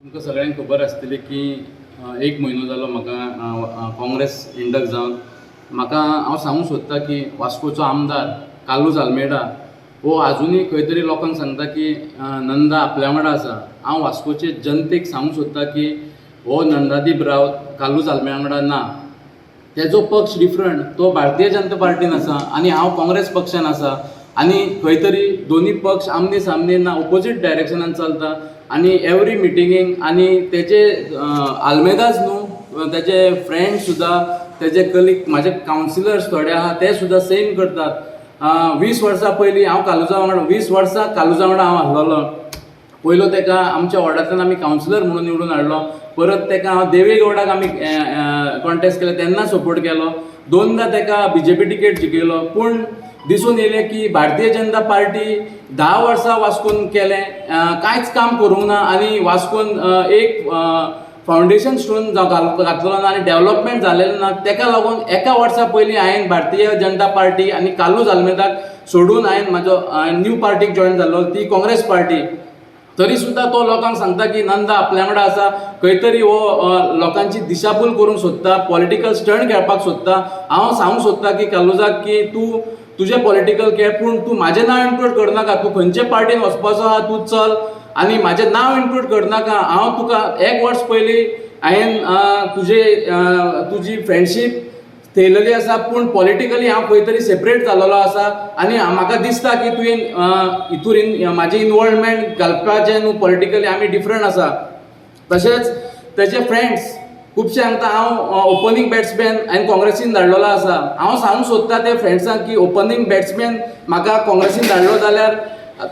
तुमकां सगळ्यांक खबर आसतली की एक म्हयनो जालो म्हाका काँग्रेस इंडक्ट जावन. म्हाका हांव सांगूंक सोदतां की वास्कोचो आमदार कार्लूस आल्मेदा हो आजुनूय खंय तरी लोकांक सांगता की नंदा आपल्या वांगडा आसा. हांव वास्कोचे जनतेक सांगूंक सोदतां की हो नंदादीप रावत कार्लूस आल्मेदा वांगडा ना. तेजो पक्ष डिफरंट, तो भारतीय जनता पार्टीन आसा आनी हांव काँग्रेस पक्षान आसा आनी खंय तरी दोनी पक्ष आमने सामने ना, ओपोजीट डायरेक्शनान चलता. आनी एवरी मिटिंगेक आनी तेजे आल्मेदाच न्हू, तेजे फ्रेंड सुद्दां, तेजे कलीग, म्हाजे कावन्सिलर्स थोडे आहा, ते सुद्दां सेम करतात. 20 वर्सां पयलीं हांव कालुजा वांगडा, 20 वर्सां कालुजा वांगडा हांव आसलेलो. पयलो तेका आमच्या वॉर्डांतल्यान आमी कावन्सिलर म्हणून निवडून हाडलो. परत तेका हांव देवेगौडाक आमी कॉन्टेस्ट केले तेन्ना सपोर्ट केलो. दोनदा तेका बीजेपी टिकेट जिखयलो. पूण दिसून येयलें की भारतीय जनता पार्टी 10 वर्सां वास्कोन केलें, कांयच काम करूंक ना आनी वास्कोन एक फावंडेशन स्टोन घातलो ना आनी डेवलपमेंट जालेलें ना. तेका लागून एका वर्सा पयलीं हांवें भारतीय जनता पार्टी आनी कार्लूस आल्मेदाक सोडून हांवें म्हाजो न्यू पार्टीक जॉयन जाल्लो, ती काँग्रेस पार्टी. तरी सुद्दां तो लोकांक सांगता की नंदा आपल्या वांगडा आसा. खंय तरी हो लोकांची दिशाभूल करूंक सोदता, पॉलिटिकल स्टंट खेळपाक सोदता. हांव सांगूंक सोदता की कार्लुजाक की तूं तुजें पॉलिटिकल खेळ, पूण तूं म्हाजें नांव इन्क्लूड करनाका. तूं खंयचे पार्टीन वचपाचो आहा तूं चल आनी म्हाजें नांव इन्क्लूड करनाका. हांव तुका एक वर्स पयलीं हांवें तुजे तुजी फ्रेंडशीप थेयलेली आसा, पूण पॉलिटिकली हांव खंय तरी सेपरेट जाल्लो आसा आनी म्हाका दिसता की तुवें हितूर म्हाजें इनवॉल्वमेंट घालपाचें न्हू, पॉलिटिकली आमी डिफरंट आसा. तशेंच तेजे फ्रेंड्स खुबशे सांगता हांव ओपनींग बॅट्समॅन हांवें काँग्रेसीन धाडलेलो आसा. हांव सांगूंक सोदता ते फ्रेंड्सांक की ओपनींग बॅट्समॅन म्हाका काँग्रेसीन धाडलो जाल्यार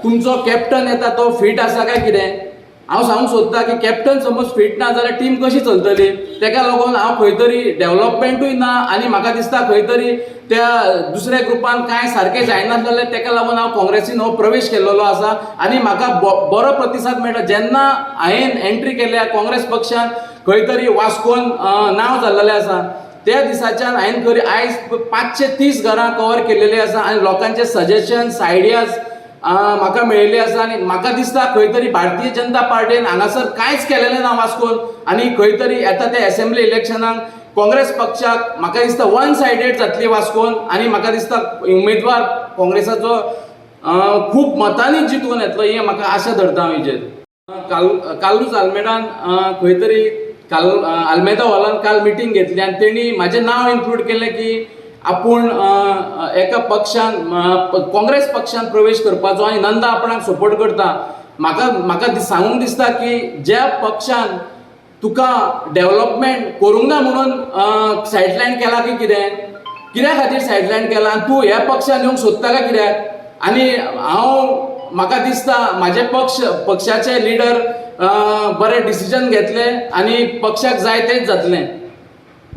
तुमचो कॅप्टन येता तो फीट आसा काय कितें? हांव सांगूंक सोदता की कॅप्टन समज फीट ना जाल्यार टीम कशी चलतली? तेका लागून हांव खंय तरी डेवलपमेंटूय ना आनी म्हाका दिसता खंय तरी त्या दुसऱ्या ग्रुपान कांय सारकें जायना जाल्यार तेका लागून हांव काँग्रेसीन हो प्रवेश केल्लो आसा आनी म्हाका बरो प्रतिसाद मेळटा. जेन्ना हांवें एंट्री केल्या काँग्रेस पक्षान, खंय तरी वास्कोन नांव जाल्लेलें आसा. त्या दिसाच्यान हांवें खरी आयज 530 घरां कवर केलेली आसा आनी लोकांचे सजेशन्स, आयडियाज म्हाका मेळिल्ले आसा. आनी म्हाका दिसता खंय तरी भारतीय जनता पार्टीन हांगासर कांयच केलेलें ना वास्कोन आनी खंय तरी येता ते एसेंब्ली इलेक्शनाक काँग्रेस पक्षाक म्हाका दिसता वन सायडेड जातली वास्कोन आनी म्हाका दिसता उमेदवार काँग्रेसाचो खूब मतांनी जितून येतलो ही म्हाका आशा धरता हांव हेजेर. काल कार्लूस आल्मेदान खंय तरी काल आल्मेदा हॉलान काल मिटींग घेतली आनी तेणी म्हाजें नांव इन्क्लूड केलें की आपूण एका पक्षान, काँग्रेस पक्षान प्रवेश करपाचो आनी नंदा आपणाक सपोर्ट करता. म्हाका म्हाका सांगूंक दिसता की ज्या पक्षान तुका डेवलपमेंट करूंक ना म्हणून सायडलायन केला की कितें, कित्या खातीर सायडलायन केला आनी तूं ह्या पक्षान येवंक सोदता काय कित्याक? आनी हांव म्हाका दिसता म्हाजे पक्ष, पक्षाचे लिडर बरे डिसिजन घेतले आनी पक्षाक जाय तेंच जातलें.